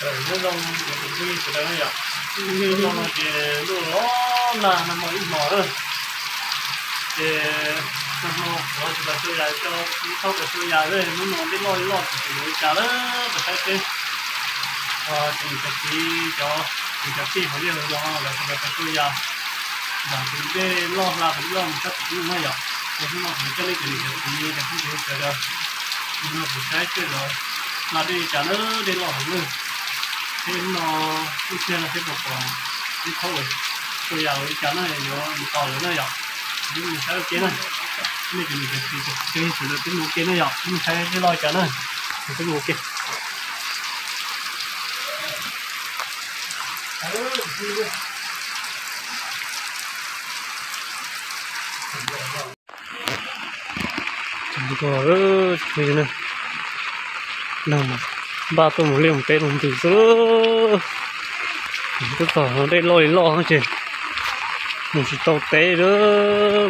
Nyob zoo cov kwv tij sawv daws na yom, hnub no ces ntuj los nag nag hmo ib hmos na, ces nag hmo kuv tsis tau xyuas yas, tsis tau xyuas yas, hnub no dej loj li loj tsis paub yuav ua cas lawm, peb saib seb cov niam cov txiv, cov niam cov txiv hauv liaj hauv zos lawv puas tau xyuas yas, yog tus dej loj hla tus dej loj mus sab tim ub na yom. Ces hnub no kuv coj nej cov niam cov txiv cov phooj ywg sawv daws mus nrog kuv saib seb lawv hla dej li cas na, dej loj heev na. Seb hnub no ib pliag no seb puas pom ib thaub xyuas yas los li cas na, yuav mus tau lawm na yom. Peb mus saib ua ke na. Nej cov niam cov txiv cov phooj ywg sawv daws peb mus ua ke na yom, peb mus saib dej loj li cas na. Peb mus ua ke. Npaj tuaj mus liaj mus teb los ntws xwb. Twb txog dej loj li loj ces mus tsis tau teb,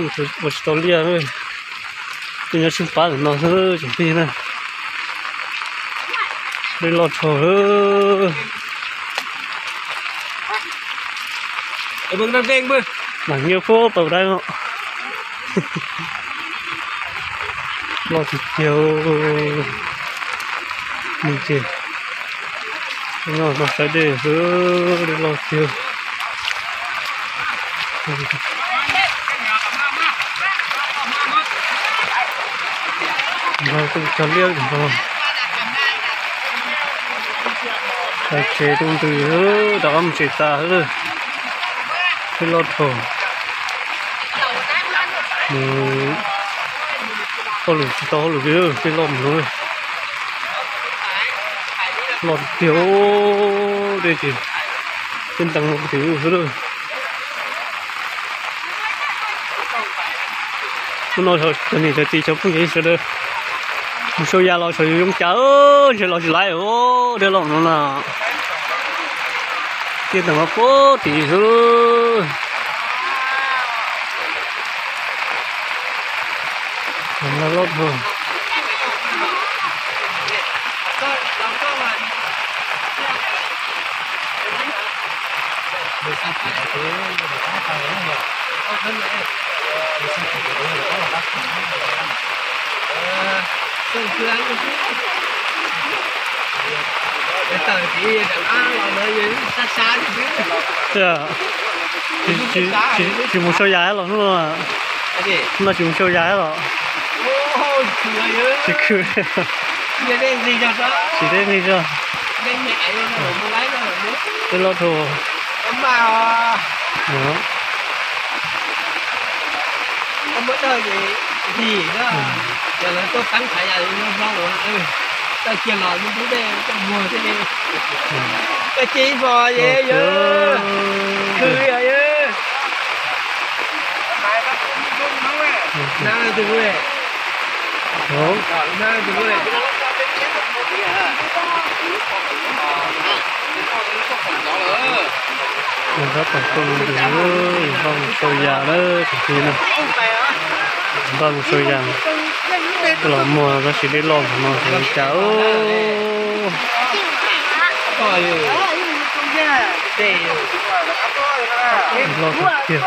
mus ua tsis tau liaj. Twb nyob tsheej pab ntawm no xwb tsoom phooj ywg na. Dej loj dhau. Mas nyiaj puag tau dab no. Loj tiag tiag. Nws ces nyob no saib dej xwb, dej loj tiag. Nrog tuaj cog liaj nrog. Tsev tuaj ntws, rov qab mus tsev tas. Dej loj dhau. Mus hauj lwm tsis tau hauj lwm li, dej loj mus. Loj tiag tiag, dej ces tej ntees no kuv twb xwb lawm. Hnub no cov niam cov txiv cov phooj ywg sawv daws mus sau yas los xyov yuav zoo cas, ntshe los tsis laiv, dej loj no na. Tej ntees no puag tim xwb. Loj dhau. Tsis mus sau yas los hnub no, hnub no tsis mus sau yas los. Tsis khw, tsis dej nqig zog. Dej loj dhau. Npaj mus sau yas lawm tsoom phooj ywg na. Npaj mus sau yas, los muag tab sis dej loj no xyov li cas. Loj tiag.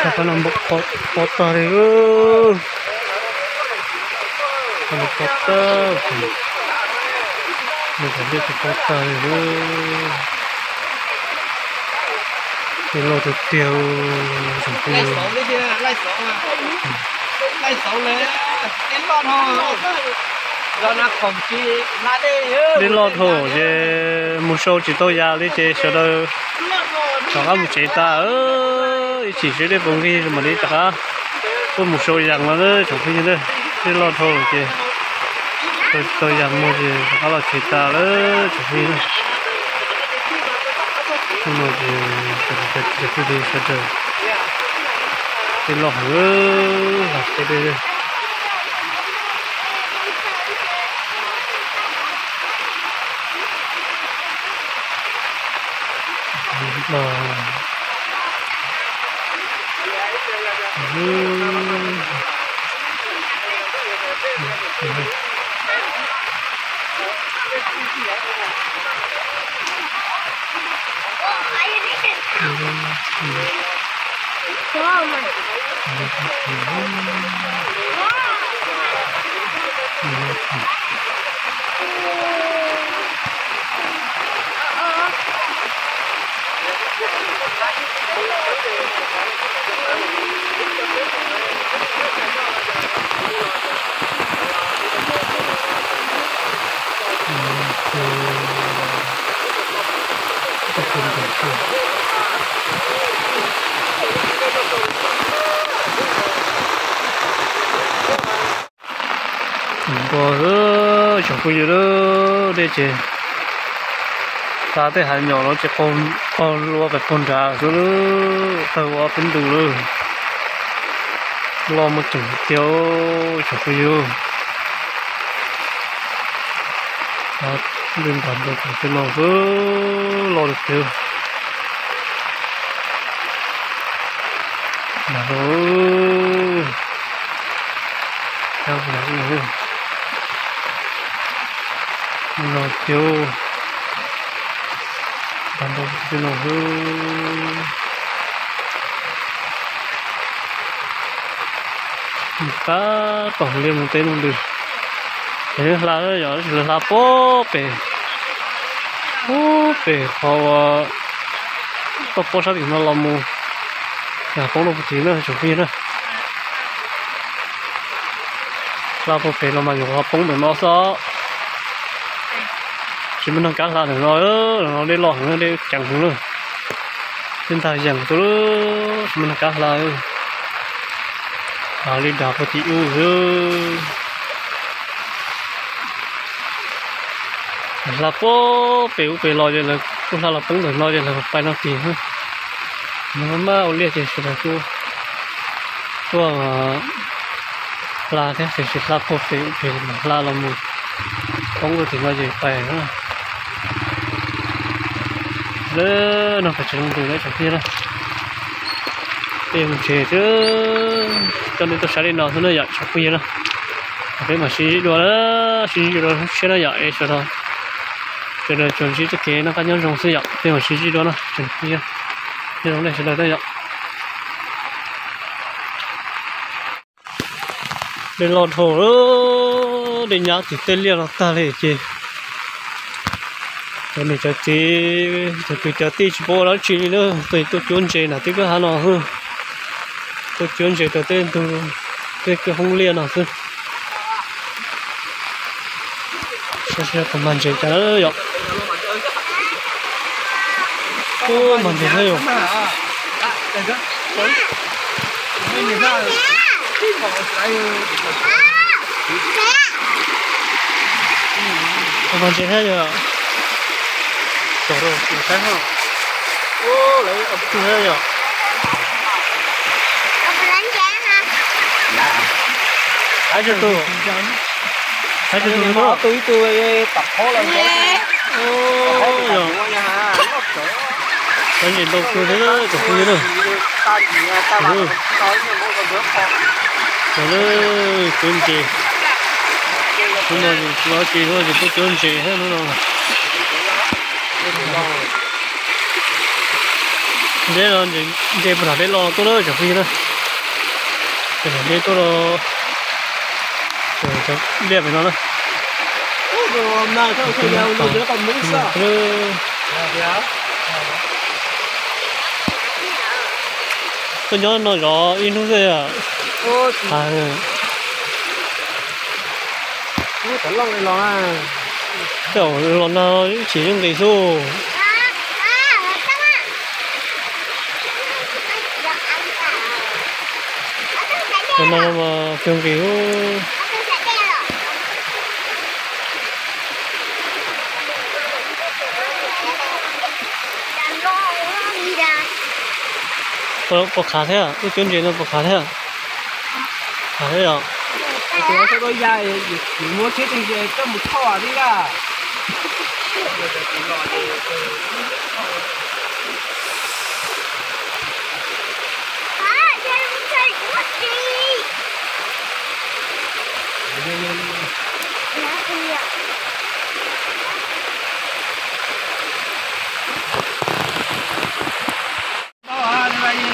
Qhov no pob tag li. Qhov no pob tag, nws qhov liaj twb pob tag li. Dej loj tiag tiag. Dej loj dhau ces mus sau tsis tau yas li ces sawv daws rov qab mus tsev tas. Ib chim seb dej puas nqig mam li rov qab tuaj mus sau yas los na tsoom phooj ywg. Dej loj dhau ces tsis tau yas muag ces rov qab los tsev tas lawm tsoom phooj ywg. Hnub no ces cov phooj ywg sawv daws, dej loj heev, los teb dej. Npog, tsoom phooj ywg, dej ces hla tej hav nyom los ces qaug lua pem qaug nrad xwb, tawg ua ob peb ntu lawm. Loj muaj ceem tiag, tsoom phooj ywg. Dej npog npog tej no xwb, loj tiag tiag. Loj tiag, npog npog tej no xwb. Qab tom liaj mus teb mus ntws. Ces hla yom, tab sis lawv hla puag pem, puag pem qhov uas toj pob sab tim no los mus, yog poob rau puag tid na tsoom phooj ywg na. Hla puag pem los mas yuav ho poob ntawm no xwb. Tsis muaj neeg kam hla ntawm no, no dej loj heev, dej ceev heev na. Dej ntag yees xwb, tsis muaj neeg kam hla. Hla li dag puag tim ub xwb. Hla puag pem ub pem los ces lawv kuj hla los poob ntawm no ces lawv pais no tid. Nws maj maj ua liaj ces sawv daws kuj tuaj hla thiab, tiam sis hla puag pem ub pem hla los mus poob rau tim no ces pais na. Lawv no pais tsev loo ntws na tsoom phooj ywg na. Peb mus tsev xwb, coj nej tuaj saib li no xwb na yom tsoom phooj ywg na. Peb mam sib ntsib dua na, sib ntsib dua lub tshiab na yom, es sawv daws, sawv daws tsuas ntsib txoj kev noj qab nyob zoo xwb yom, peb mam sib ntsib dua na tsoom phooj ywg. Nyob zoo nej sawv daws na yom. Dej loj dhau, dej nyab tim tej liaj no tag li ces cov niam cov txiv cov kwv cov tij tsis paub ua dab tsi li na, tuaj cuab ntses nram tej kwj ha no xwb. Tuaj cuab ntses rau tej ntug, tej kwj hoob liaj no xwb. Saib seb puas mag ntses cas na yom. Puas mag ntses thiab yom. Puas mag ntses thiab yom. Tsom rau kuv saib na. Lawv ua tug thiab yom. Hais tsis tus, hais tsis tus no. Tus ib tug tam phob lawm. Yog, cov ntses ntau kawg thiab tsoom phooj ywg na. Cov na, cuab ntses. Hnub no kuv tsis ua dab tsi, hnub no ces tuaj cuab ntses thiab hnub no. Ntses no, ntses puag nram dej los tuaj na tsoom phooj ywg na. Puag nram dej tuaj los, liaj pem no na. Tuaj nyob no zov ib hnub xwb yom. Tej zaum los nag ib chim yeej nqis xwb. Los nag mas kawg nqis. Puas khav thiab, wb cuab ntses no puas khav thiab? Khav thiab yom.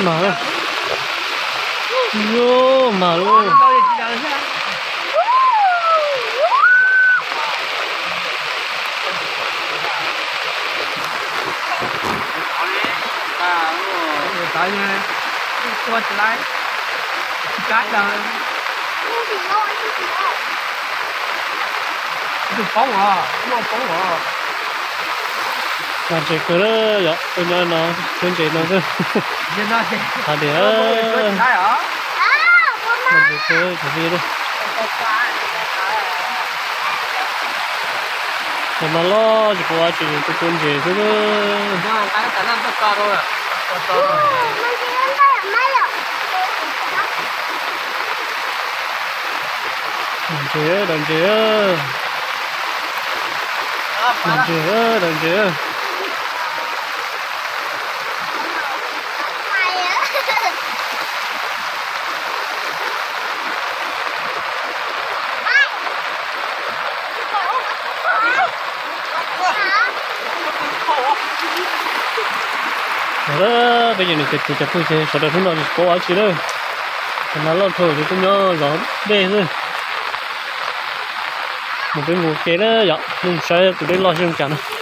Mag, yuav mag lawm. Mag ntses kawg lawm yom, tus nyob no, tus ntses no xwb. Hais tias mag ntses kawg cov phooj ywg. Cov mag loj tsis pom dab tsi, tus pub ntses xwb. Dag ntses, dag ntses, dag ntses. Peb cov niam cov txiv cov phooj ywg, sawv daws hnub no tsis pom dab tsi lawm. Cov mag loj dhau ces tuaj nyob zov dej xwb. Mus peb mus ua ke na yom, nej saib tus dej loj zoo cas na.